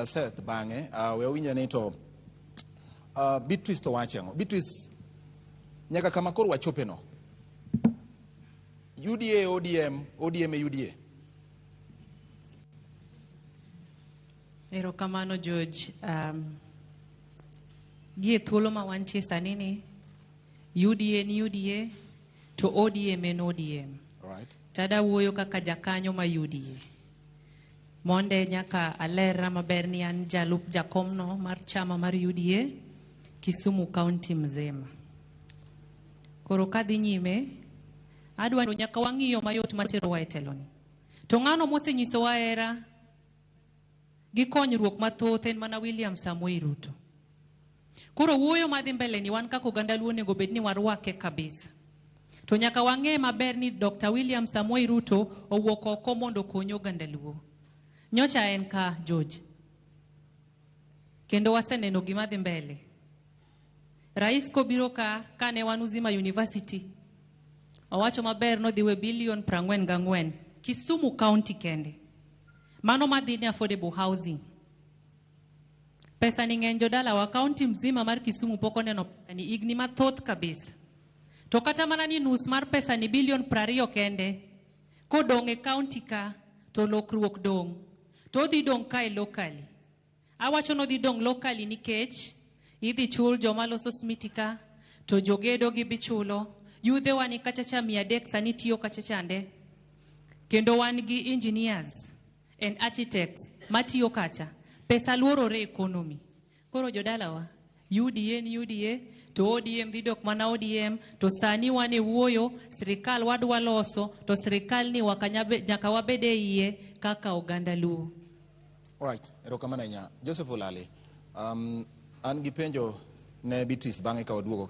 Seth bang'e we awinja ni to Beatrice to wache ang'o? Beatrice, nyaka kama koro wachope no. UDA ODM, ODM e UDA. Erokamano George. Gie thuolo ma wantie sani ni UDA ni UDA to ODM en ODM. Tada wuoyo kaka jakanyo ma UDA. Monde nyaka alera maber ni an jalup jakomno mar chama mar UDA Kisumu County mzima. Koro kadhi nyime, adwa nyaka wang'iyo mayot materowa e teloni. To ng'ano mosenyisowa hera gi konyruok mathoth en mana William Samoei Ruto. Koro wuoyo madhi mbele ni wan kaka oganda Luo onego bed ni warwake kabisa. To nyaka wang'e maber ni Dr. William Samoei Ruto owuok oko mondo okony oganda Luo. Nyocha en ka George. Kendo waseneno gima dhi mbele. Rais kobiro ka kane wan Uzima University owacho maber nodhi we bilion 44 Kisumu County kende. Mano madhi ne affordable housing. Pesa ni ng'eny jodalawa, county mzima mar Kisumu pok oneno pesa ni higni mathoth kabisa. To kata mana ni nus mar pesa ni bilion 20 kende kodong' e county ka to lokruok dong'. To odhi dong' kae locally. Awacho nodhi dong' locally nikech idhi chul joma loso smiti ka, to jogedo gibi chulo. Yudhewa ni kachacha 300 sani tiyo kacha chande. Kendo wan gi engineers and architects matiyo kacha. Pesa luorore economy. Koro jodalawa, UDA ni UDA, to ODM dhi dok mana ODM, to sani wan e wuoyo, sirikal wadwa loso, to sirikal ni nyaka wabed e iye kaka oganda Luo. Alright, erokamano ahinya. Joseph Olale, an gi penjo ne Beatrice bang'e ka waduogo.